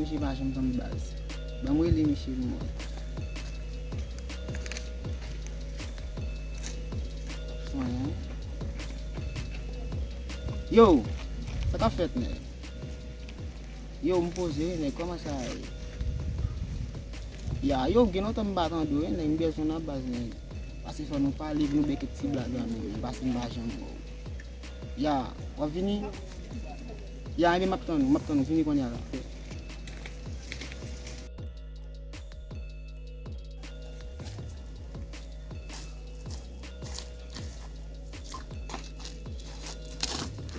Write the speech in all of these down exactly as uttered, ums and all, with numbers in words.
Misye pa janm ban m baz. Ban m rele misye pou m wè. Fwen. Yo, sa k ap fèt, nèg? Yo, m poze, nèg, kòman sa ye? Ya, yo, gen lontan m pa tande w, nèg, m bezwen w nan baz, nèg. Pase fò nou pale, pou nou bay kèk ti blag an nou, nèg, pase m pa janm wè w. Ya, w ap vini? Ya, ebyen, m ap tann ou, m ap tann ou, vini kounye a la.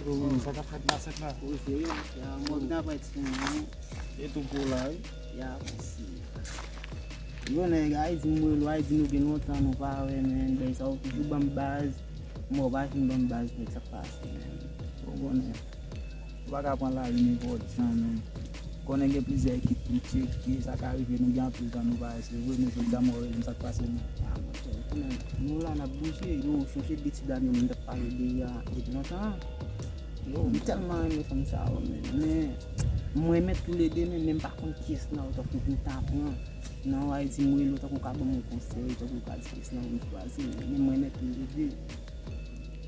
Oh, sa k ap fèt la, sèt la? Poze yo, ya, mwen vin apre ti moun. E tou gwo la, wi. Ya, mèsi. Yo, nèg, Ayiti, m rele w, Ayiti, nou gen lontan, nou pa wè, men, bèy sa, ou toujou ban m baz. Mwen, ou pa fin ban m baz, nèg, sa k pase, men. Ou konnen. Ou pa ka pran lavi nenpòt jan, men. Konnen gen plizyè ekip pou tcheke, sa ka rive, nou gen anpil tan nou pa wè, se vre, men jodi a mwen rele m, sa k pase, men. Ah, monchè, ou konnen, nou la, n ap bouje, yo, sonje de ti dam yo, m t ap pale de yo a, depi lontan. Yo, m tèlman renmen fanm sa yo, men, men, mwen renmen toulede, men, men m pa konn kiyès nan yo tankou pou m ta pran. Nan Ayiti, m rele w tankou w ka ban m yon konsèy, tankou w ka di kiyès nan pou m chwazi, men, men mwen renmen toulede.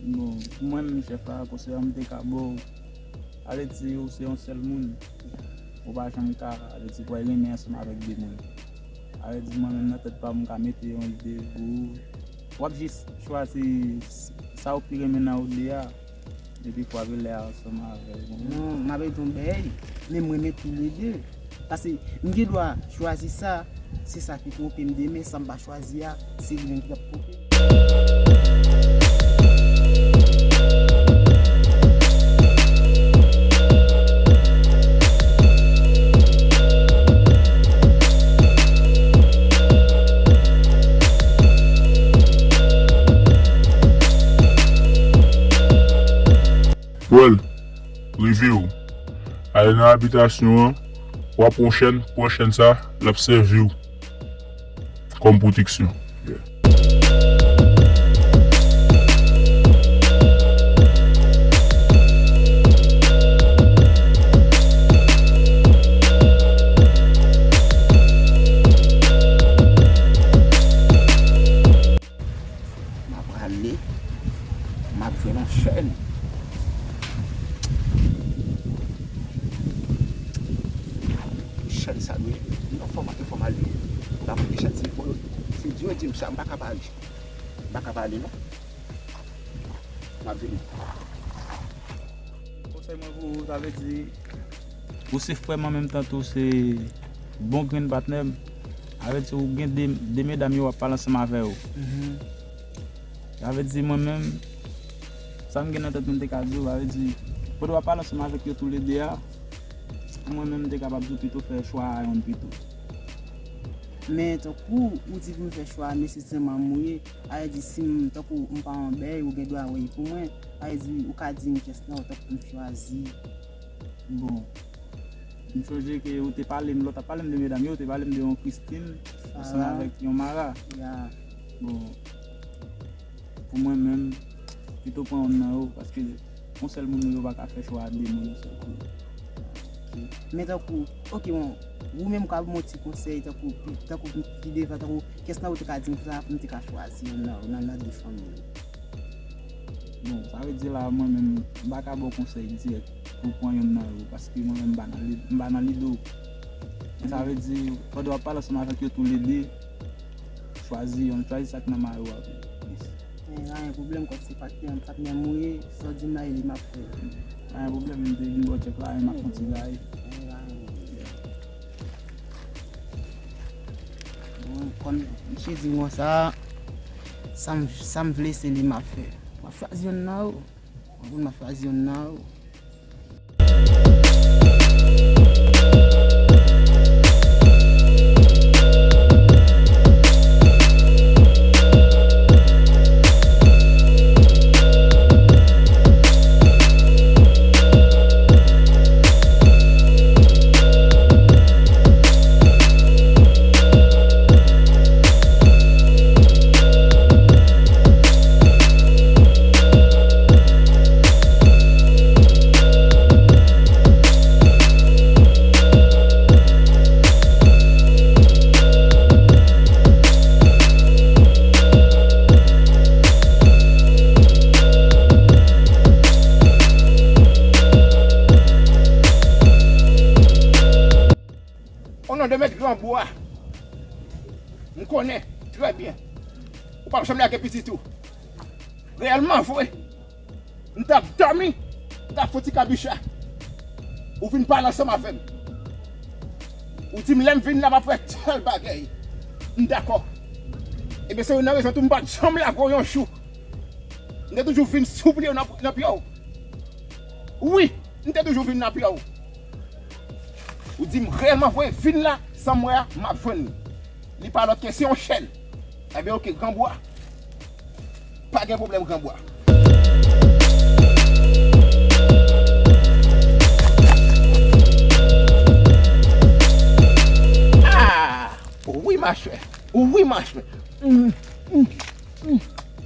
Bon, pou mwen menm, chèf la, konsèy a m te ka ba w, ale di ou se yon sèl moun. Ou pa janm ka, ale di, pral renmen ansanm avèk de moun. Ale di, mwen menm nan tèt pa m, m ka mete yon ide pou ou. W ap jis chwazi s-, sa ou pi renmen nan ou de a. Epi fwa vin lè a ansanm avè l. Non, m ap di yon bèy, men mwen renmen toulede. Paske m gen dwa chwazi sa, se sa ki twonpe m demen, sa m pa chwazi a, se li menm ki ap twonpe m. Pwèl, rive w. Ale nan abitasyon an, w ap pran chèn, pran chèn sa, l ap sèvi w kòm pwoteksyon. M ap prale, m ap jwenn yon chèn. Chèn sa dwe, non, fò m, fò m ale. M pa konn ki chèn se pou yo. Si Dye di m sa, m pa ka pa ale. M pa ka pa ale, non. M ap vini. Konsèy mwen pou ou, sa vle di, ou se frè m an menm tan tou, se bon grenn patnè m. Sa vle di ou gen de, de medam yo w ap pale ansanm avè yo. Mhm. Sa vle di mwen menm, sa m gen nan tèt mwen m te ka di w, sa vle di, pandan w ap pale ansanm avèk yo toulede a, pou mwen menm m te kapab di w pito fè chwa a yonn pito. Men tankou ou di pou m fè chwa a nesesèman mouye, sa vle di si m, tankou m pa yon bèy, ou gen dwa wè l pou mwen, sa vle di ou ka di m kiyès nan yo tankou pou m chwazi. Bon, m sonje ke ou te pale m, lè w t ap pale m de medam yo, ou te pale m de yon Christine, ansanm avèk yon Mara. Ya. Bon, pou mwen menm, pito pran yonn nan yo, paske yon sèl moun yo pa ka fè chwa a de moun yon sèl kou. Men tankou, ok, bon, ou menm ka ban m yon ti konsèy, tankou, tankou pi devan, tankou, kiyès nan ou te ka di m sa, pou m te ka chwazi yonn nan, nan, nan de fanmi yo. Bon, sa vle di la, mwen menm, m pa ka ba w konsèy dirèk pou w pran yonn nan yo, paske mwen menm, m pa nan li-, m pa nan lide w. Men sa vle di, pandan w ap pale ansanm avèk yo toulede, chwazi yonn, chwazi sa k nan mayo a plis. Men pa gen pwoblèm, kòm se patnè m, patnè m ou ye, sa w di m la, e li m ap fè. Pa gen pwoblèm, m te vin ba w tchèk la, e m ap fè yon ti bagay. Men pa gen pwoblèm. Bon, kòm misye di m konsa, sa m, sa m vle, se li m ap fè. M ap chwazi yonn nan yo. Mwen, m ap chwazi yonn nan yo. Te met gran bwa. M konnen trè byen. Ou p ap janm lage pitit ou. Reyèlman vre, m t ap dòmi, m t ap fouti kabicha. Ou vin pale ansanm avè m. Ou di m lè m vin la m ap wè tèl bagay. M dakò. Ebyen se youn nan rezon tou m pa t janm lage w yon jou. M te toujou vin soupliye w nan, nan pye w. Wi, m te toujou vin nan pye w. Ou di m reyèlman vre, vin la, sa m wè a, m ap jwenn li. Li pa lòt ke se yon chèn. Ebyen oke, granbwa. Pa gen pwoblèm, granbwa. Ah! Wi, machè. Wi, machè. Mm, mm, mm,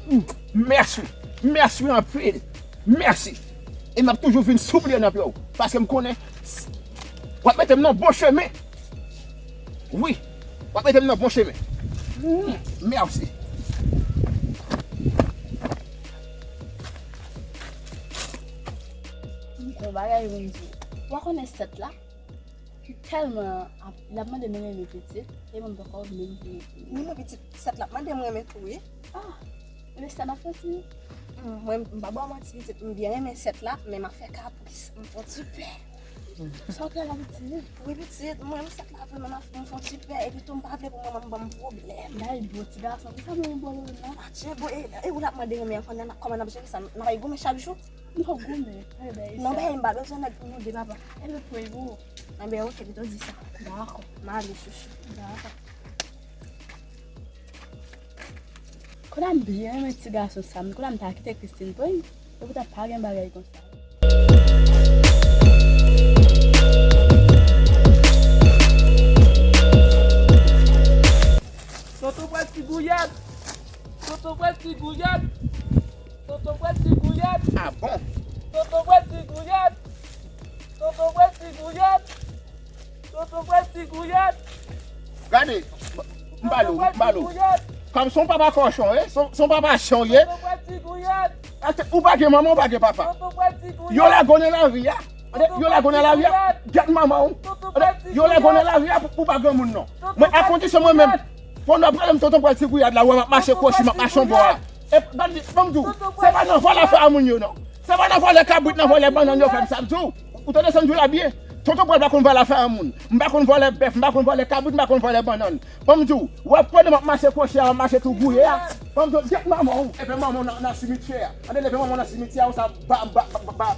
mm. Mèsi. Mèsi anpil. Mèsi. E m ap toujou vin soupliye nan pye w. Paske m konnen s- w ap mete m nan bon chemen. Wi, w ap mete m nan bon chemen. Mm, mèsi. M gon bagay pou m di w. Ou pa konnen sèt la? Li tèlman ap, l ap mande m renmen pitit, e mwen m poko menm vle. Ni mwen pitit, sèt la ap mande m renmen tou, wi. Ah, ebyen sa m ap fè ti. Mm, mwen, m pa ba w manti, pitit, m byen renmen sèt la, men m ap fè kapris, m fè ti pè. Sa w fè la, pitit? Wi, pitit, mwen, m sèt la vle, men m ap, m fè ti pè, epi tou, m pa vle pou manman m ban m pwoblèm. Bay bon ti gason, pou sa mwen ban pwoblèm la? Atye, bon, e, e ou l ap mande renmen an, kòman n ap, kòman n ap jere sa? N ap goumen chak jou? Nou goumen, ebyen, e sa. Non, ben, m pa bezwen nèg pou nou de, papa. Ebyen, pou e pou ou. Ebyen, oke, pito di sa. Dakò. M ale, chouchou. Dakò. Kounye a m byen renmen ti gason sa, m kounye a m ta kite Christine pran l, epoutan pa gen bagay konsa. Tonton pral ti gouyad. Tonton pral ti gouyad. Tonton pral ti gouyad. Ah bon? Tonton pral ti gouyad. Tonton pral ti gouyad. Tonton pral ti gouyad. Gade, m bal ou, m bal ou. Kòm se yon papa kòchon, eh? Se yon, se yon papa chen w ye. Tonton pral ti gouyad. Ou pa gen manman, ou pa gen papa. Tonton pral ti gouyad. Yo lage w nan lari a. Yo lage w nan lari a. Gèt manman w. Yo lage w nan lari a pou, pou pa granmoun non. Mwen, a kondisyon mwen menm, pandan pwoblèm tonton pral ti gouyad la, wè m ap mache kwochi, m ap mache yon bò a. E, ban m di, ban m di w, se pa nan vòlè afè a moun yo non. Se pa nan vòlè kabrit, nan vòlè bannann yo fè m sa m di w. Ou tande sa m di w la byen? Tonton pral pa konn vòlè afè a moun. M pa konn vòlè bèf, m pa konn vòlè kabrit, m pa konn vòlè bannann. Ban m di w, w ap pandan m ap mache kwochi a, m ap mache tou gouye a. Ban m di w, gèt manman w. Epi manman w nan, nan simityè a. Tande, leve manman w nan simityè a, ou sa ba, ba, ba, ba,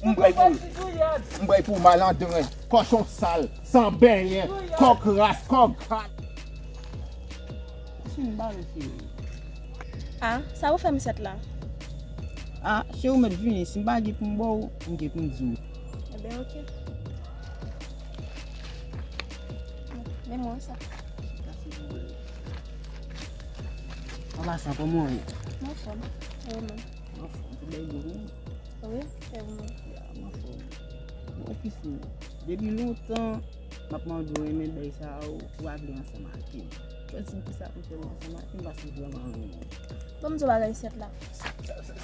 m bwè pou ou. M bwè pou ou, malandren. Kòchon sal, san benyen, kòk ras, kòk gal. Sin bare cheri. Ah, sa ou fè m sèt la? Ah, cheri, ou mèt vini. Si m pa gen pou m ba w, m gen pou m di w. Ebyen, oke. Men mwen sa. An pasan, kòman w ye? Mwen anfòm. E ou menm? Mwen anfòm. Tout bagay bon, wi. Wi, e ou menm? Ya, mwen anfòm. Bon, Christine, depi lontan, m ap mande w renmen bay sa yo, ou pa vle ansanm ak li. Fè di m kisa pou fè ansanm ak li, paske m vrèman renmen w. Ban m di w bagay sèt la. Sa,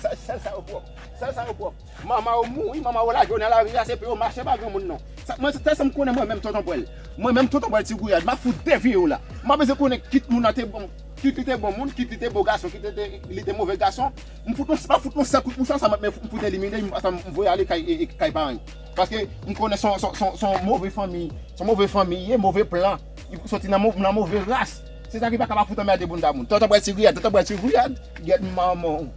sa, sa, sa yo pwòp. Sa, sa yo pwòp. Manman yo mouri, manman yo lage yo nan lari a, se pou yo mache pa granmoun non. Sa, mwen, se sa m konnen mwen menm tonton Pwèl. Mwen menm tonton Pwèl ti gouyad, m ap fout devye yo la. M pa bezwen konnen kit moun nan te bon, kit li te bon moun, kit li te bo gason, kit li te, li te move gason. M fout yon, m ap fout yon sèl kout mouchwa sa, m ap, m fout elimine, m, m voye ale kay, e, e, kay paran l. Paske m konnen se yon, se yon, se yon, se yon move fanmi, se yon move fanmi ye, move plan. Li soti nan mo-, nan move ras. Se sa ki pa ka pa fout anmède bounda moun. Tonton Pwèl ti gouyad, tonton Pwèl ti gouyad, gèt manman w.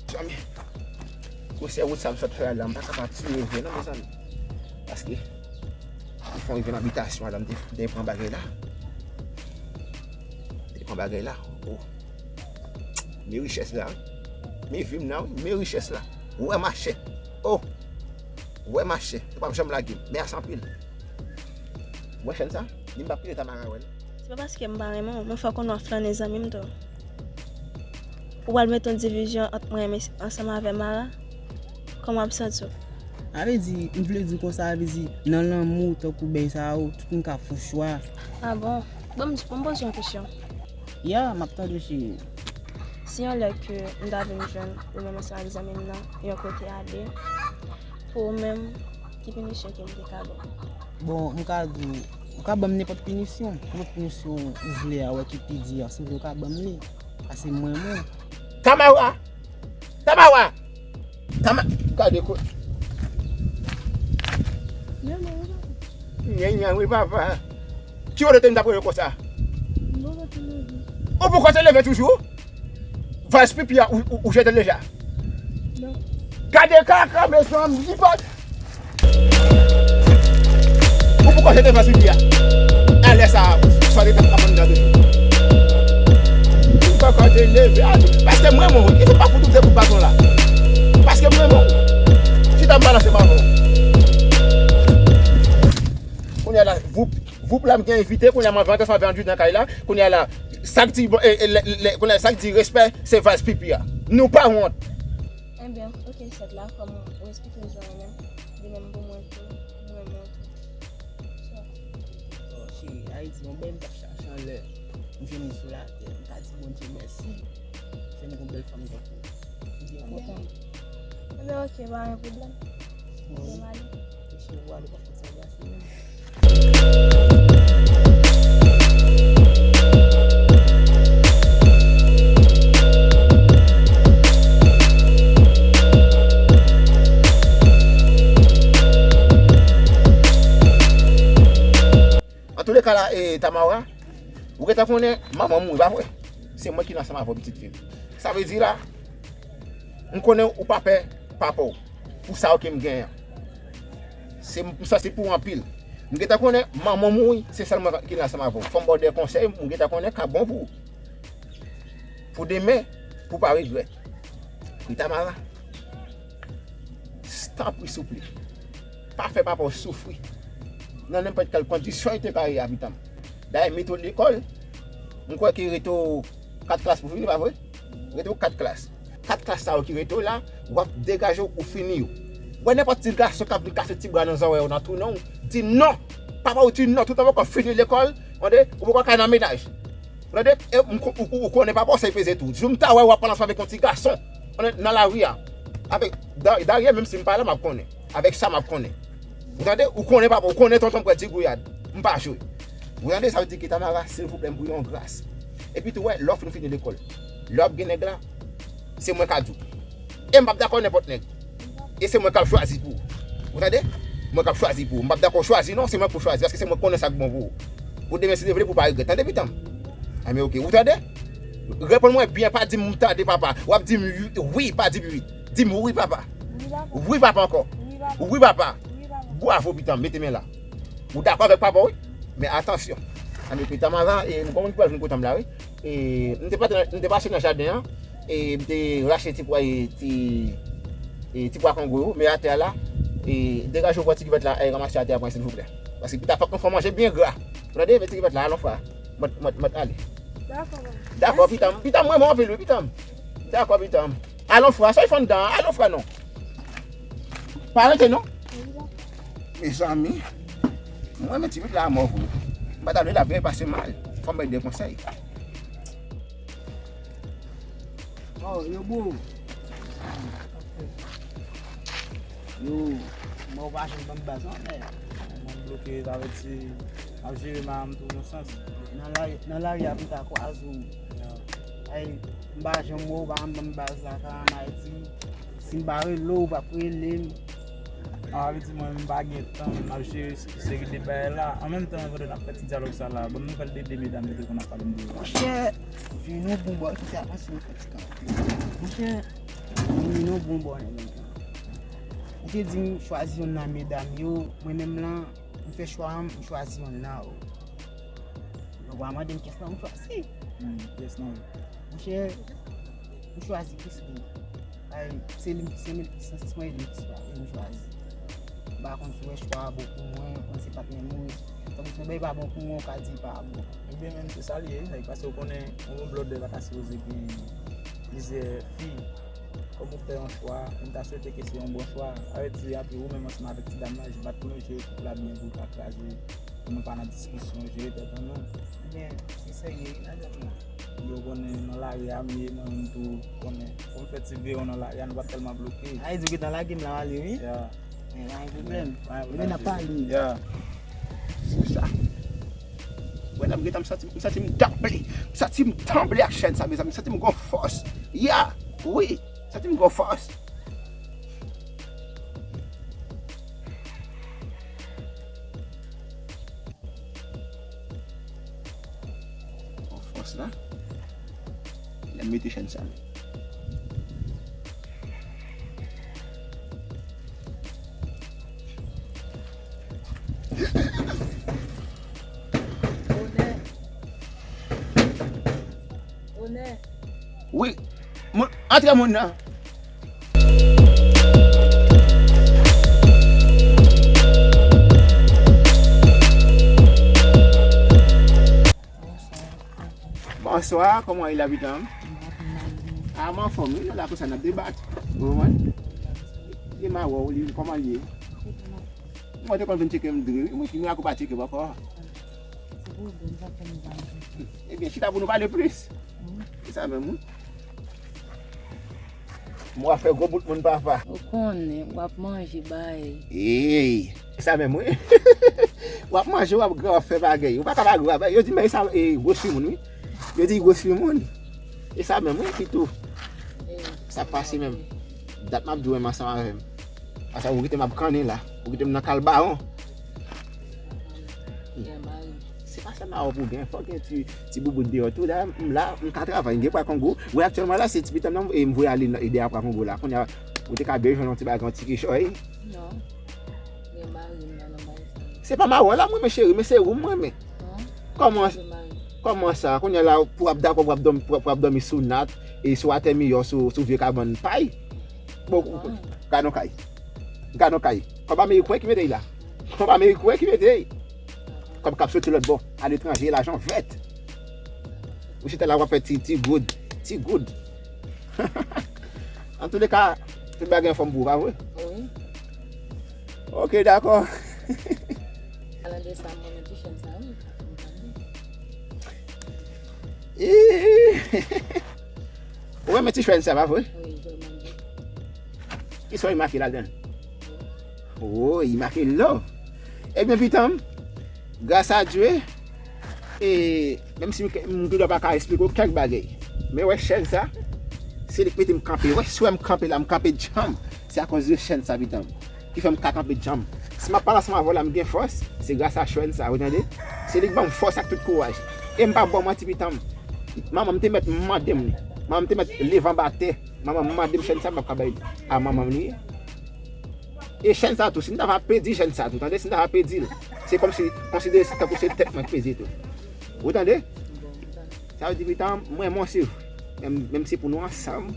Mezanmi, gwosè wout sa m sot fè a la, m pa kapab tire vre non, mezanmi. Paske, m fon rive nan abitasyon an la, m te, te pran bagay la. Te pran bagay la. Oh. Men richès la, wi. Men vi m nan, wi. Men richès la. Wè machè. Oh. Wè machè. Ou p ap janm lage m. Mèsi anpil. Wè chèn sa? Li m p ap kite ta mara wè l. Se pa paske m pa renmen w, men fòk ou nou ap flannen zanmi m tou. Ou pral mete yon divizyon ant mwen menm ansanm avè Mara? Kòman w ap santi w? Sa vle di, m vle di konsa, sa vle di, nan lanmou, tankou bèy sa yo, tout moun ka fè yon chwa. Ah bon? Bon, m, bon, m poze yon kesyon. Ya, m ap tande, cheri. Si yon lè ke m ta vin jwenn ou menm ansanm ak zanmi m nan, yon kote a de, pou ou menm, ki pinisyon ke m te ka ba w? Bon, m ka di w, ou ka ban m nenpòt pinisyon. Nenpòt pinisyon ou vle a, wè ki pi di a, si w vle, ou ka ban m li. Paske mwen, mwen. Tamara! Tamara! Tama, gade ko. Nyanyan, wi, papa. Ki wè te m t ap rele konsa? Ou poko te leve toujou? Vaz pipi a, ou, ou, ou jete l deja? Gade kaka, mezanmi, li pa. Ou poko jete vaz pipi a? Alè sa, sa li t ap ann gade. Ou poko te leve, ale. Paske mwen, mwen, wi, se pa pou tout se pou baton la. Paske mwen, mwen, chita m balanse m avè w. Kounye a la, voup, voup la m gen envite, kounye a m anvan antre ansanm avè Andrew nan kay la, kounye a la, sa k di, bon, e, e, lè, lè, kounye a sa k di respè, se vaz pipi a. Nou pa wont. Ebyen, oke, sèt la, kòm ou eksplike zanmi menm, de menm pou mwen tou, mwen mwen tou. So, Oh, cheri, Ayiti, yon bèl m t ap chache anlè. M jwenn li sou latè. M ka di Bondye mèsi. Fè m gon bèl fanm tankou ou. M byen kontan. Ebyen, oke, pa gen pwoblèm. Wi. Mwen ale. Cheri, ou ale pa fè sa gate menm. Antouleka la, e, Tamara, ou gentan konnen manman m mouri, pa vre? Se mwen ki nan ansanm avè w, pitit fi m. Sa vle di la, m konnen ou pa pè papa w pou sa yo ke m genyen an. Se, m sansib pou ou anpil. M gentan konnen manman w mouri, se sèl mwen ki nan ansanm avè w. Fò m ba w de konsèy, m gentan konnen k ap bon pou ou. Pou demen, pou w pa regrèt. Wi, Tamara, tanpri, souple, pa fè papa w soufri nan nenpòt kèl kondisyon li te ka ye a, pitit m. Dayè, mete w lekòl, m kwè ke rete w kat klas pou fini, pa vre? Rete w kat klas. Kat klas sa yo ki rete w la, w ap degaje w, ou fini yo. Wè, nenpòt ti gason k ap vin kase ti bra nan zòrèy ou, nan tounen w, di non. Papa w di non, toutan w poko fini lekòl, tande, ou poko ka nan mennaj. Tande, e, m ko-, ou, ou, ou konnen papa w sa l peze tou. Jou m ta wè w ap pale ansanm avèk yon ti gason, tande, nan lari a. Avèk Da-, Darien, menm si m pa la, m ap konnen. Avèk sa m ap konnen. Ou tande? Ou konnen papa, ou konnen tonton m pral di gouyad. M pa jwe. Ou tande? Sa vle di ke Tamara, silvouplè, m priye w yon gras. Epi tou, wè, lè w fin fini lekòl, lè w ap gen nèg la, se mwen k ap di w. E m p ap dakò nenpòt nèg. E se mwen k ap chwazi pou ou. Ou tande? Mwen k ap chwazi pou ou. M p ap dakò w chwazi non, se mwen pou w chwazi, paske se mwen k konnen sa k bon pou ou. Pou demen, si Dye vle, pou w pa regrèt. Tande, pitit m? Enben, oke. Ou tande? Reponn mwen byen, pa di m tande, papa. W ap di m wi, pa di m wi. Di m wi, papa. Wi, papa. Wi, papa ankò. Wi, papa. Wi, papa. Wi, papa. Bravo, pitit m, mete men la. Ou dakò avèk papa w, wi. Men atansyon. Ann epi Tamara, e, m gon moun ki pral vin kote m la, wi. E, m te pase, m te pase nan jaden an, e, m te rache ti pwa, e, ti, e, ti pwa kongo yo, men atè a la, e, degaje w pran ti kivèt la, e, ranmase atè a pran, silvouplè. Paske pita fòk nou fè manje byen gra. Ou tande? Men ti kivèt la, alon fra. Mwen, mwen, mwen ale. Dakò, papa. Dakò, pitit m. Pitit m, mwen, mwen anpil, wi, pitit m. Dakò, pitit m. Alon fra, sa y fè anndan an, alon fra non. Pa rete non. Mezanmi, mwen renmen ti pitit la a mò vre. M pa ta vle l ap byen pase mal. Fò m bay de konsèy. Oh, yo bro. Yo, mwen ou pa janm ban m baz non, men. Mwen bloke, sa vle di, m ap jere ma m tou yon sans. Nan lari, nan lari a pou m ta kwaze w. Ay, m pa janm wè w, ou pa janm ban m baz la, ka ann Ayiti. Si m pa rele w, ou p ap rele m. An, sa vle di mwen menm m pa gen tan, m ap jere seri de bagay la. An menm tan, pandan n ap fè ti dyalòg sa la, ban m nouvèl de de medam yo te konn ap pale m de yo. Monchè, jwenn yon bon bò, kisa panse nou fè ti kanpe? Monchè, jwenn yon bon bò, nèg la. Ou te di m chwazi yonn nan medam yo, mwen menm lan, m fè chwa an, m chwazi yonn nan yo. Yo pa mande m kiyès nan m chwazi. Hmm, kiyès nan yo? Monchè, m chwazi Chris Brown. Ay, se li, se li, se, se mwen li, li m chwazi. M pa konn si w wè chwa a bon pou mwen, konn se patnè m wi. Tankou si yon bagay pa bon pou mwen, ou ka di pa bon. Ebyen, menm se sa l ye, nèg, paske w konnen, yon bon blòdè pa ka sipoze gen plizyè fi. Kòm ou fè yon chwa, m ta swete ke se yon bon chwa. Sa vle di, apre ou menm ansanm avèk ti dam nan, jwe bat pou nou, jere koup la byen pou l pa kraze, pou nou pa nan diskisyon, jere tèt an nou. Ebyen, se serye wi, nan tèt mwen. Yo konnen nan lari a m ye, mwen menm tou konnen. Kòm fè ti veyon nan lari a, nou pa t tèlman bloke. A, e di w gentan lage m la, w ale wi. Ya. Men pa gen pwoblèm. Pa gen pwoblèm. Ebyen, n ap pale. Ya. Se sa. Wè, n ap gentan, m santi, m santi m tranble. M santi m tranble ak chèn sa, mezanmi. M santi m gon fòs. Ya. Wi. M santi m gon fòs. Gon fòs la. Lè m mete chèn sa. Onè. Onè. Wi. Moun, antre moun nan. Bonswa, kòman w ye la, pitanm? A, m anfòm wi, nou la konsa n ap debat. Ou konprann? Li mawon, li, kòman l ye? Mwen te konn vin tcheke m dri wi, mwen ki miracle ou pa tcheke m ankò. Ebyen, chita pou nou pale plis. Se sa menm wi. M w ap fè gwo bout moun papa. Ou konnen, w ap manje bay. Ey, sa menm wi. W ap manje, w ap gran, w ap fè bagay. Ou pa ka pa gran, yo di men sa e gwo sou moun wi. Yo di gwo sou moun. E sa menm wi, pitou. Sa pase menm. Dat m ap di w menm ansanm avè m. Asa ou kite m ap kannen la. Ou kite m nan kal bawon. Se pa sèlman wòp ou gen, fòk gen ti, ti boubout deyò tou. Dayè, m la, m ka travay, m gen pwa Kongo. Wi, aktyèlman la, se ti pitanm nan, e m voye ale nan, e dèyè pwa Kongo la. Kounye a, ou te ka byen jwenn yon ti bagay, yon ti kichòy. Non. Gen mari m nan, nan bagay sa yo. Se pa mawon la m renmen, cheri, men se ou m renmen. Kòman, kòman sa? Kounye a la, pou w ap dakò, pou w ap dòmi, pou w ap, pou w ap dòmi sou nat, e sou atè miyò, sou, sou vye kabann pay. Bon, gad yon kay. Gad yon kay. Kòb ameriken ki mete l la. Kòb ameriken ki mete l. Kòb k ap soti lòt bò, aletranje, lajan vèt. Ou chita la, w ap fè ti, ti goud. Ti goud. Antouleka, tout bagay anfòm pou ou, pa vre? Wi. Ok, dakò. Palan de sa, mwen renmen ti chèn sa, wi. Ou renmen ti chèn sa, pa vre? Wi, vrèman bèl. Kisa w remake ladan l? Oh, li make love. Ebyen, pitanm, gras a Dye, e, menm si m, m gendwa pa ka esplike w kèk bagay, men wè chèn sa, se li k mete m kanpe. Wè, si w wè m kanpe la, m kanpe djanm, se akoz de chèn sa, pitanm, ki fè m ka kanpe djanm. Si m ap pale ansanm avè w la, m gen fòs, se gras a chèn sa, ou tande? Se li k ban m fòs ak tout kouraj. E m pa ba w manti, pitanm, manman m te mèt mande m li. Manman m te mèt leve anba tè. Manman m mande m chèn sa, m ap ka bay a manman m li. E chèn sa tou, si n ta va pèdi chèn sa tou, tande, si n ta va pèdi l, se kòmsi, konsidere se tankou se tèt mwen k pèdi tou. Ou tande? Sa vle di, pitanm, mwen, mwen swiv. Menm, menm si pou nou ansanm,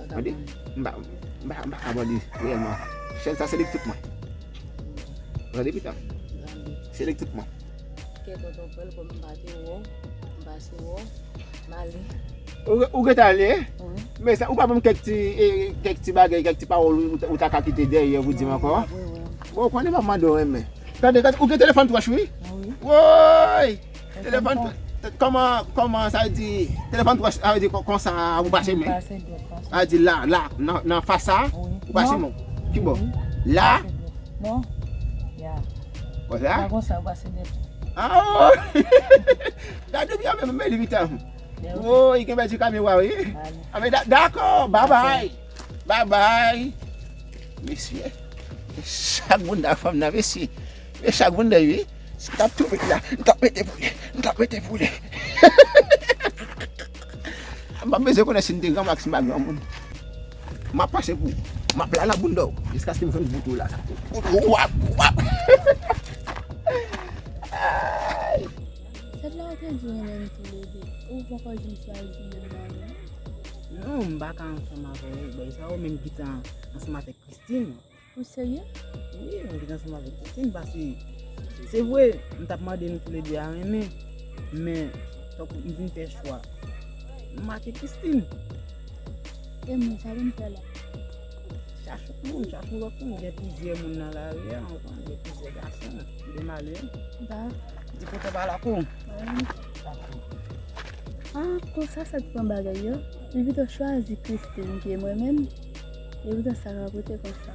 tande, m pa, m pa, m pa ka ban li reyèlman. Chèn sa, se li k tout mwen. Ou tande, pitanm? Se li k tout mwen. Kè tonton pè l, kòm m pa te wè w, m pase wè w, m ale. Ou, ou gentan ale? Wi. Men sa, ou pa ban m kèk ti, e, kèk ti bagay, kèk ti pawòl ou, ou ta ka kite dèyè pou di m ankò? Wi, wi. Bon, ou konnen m ap mande w renmen. Tande, tande, ou gen telefòn twòch, wi? Wi. Woy! Telefòn, kòman, kòman sa vle di, telefòn twòch, sa vle di kon-, konsa, ou pase men. Pase dwèt konsa. Sa vle di la, la, nan, nan fas sa, ou pase men. Ki bò? La? Pase dwèt. Non. Ya. Konsa? Pa konsa, ou pase dwèt. Ah, oh! Gade byen, men, men, men, li pitanm. Oh, li gen bèl ti kamera, wi. Ah, men da-, dakò, babay. Babay. Mesye. Chak bounda fanm nan, mesye. Men chak bounda, wi. Si m t ap tou met la, m t ap mete pou li. M t ap mete pou li. M pa bezwen konnen si m te granmoun ak si m pa granmoun. M ap pase pou ou. M ap la nan bounda w. Jiskaske m jwenn bout ou la. Wap, wap. Ay. Sèt la ou te di w renmen n toulede. Ou poko janm chwazi menm mari w? Non, m pa ka ansanm avè w. Bagay sa yo menm gentan ansanm avèk Christine. Ou serye? Wi, mwen gentan ansanm avèk Christine, paske se vre, m t ap mande nou toulede a renmen, men, tankou m vin fè chwa, m make Christine. E mwen, sa pou m fè la? Chache moun, chache lòt moun. Gen plizyè moun nan lari a, ou konprann, gen plizyè gason, gen malere. Da. Di kote pa lakou. Ah, konsa sa t pran bagay yo. Li pito chwazi Christine ke mwen menm. E pito sa rapote konsa.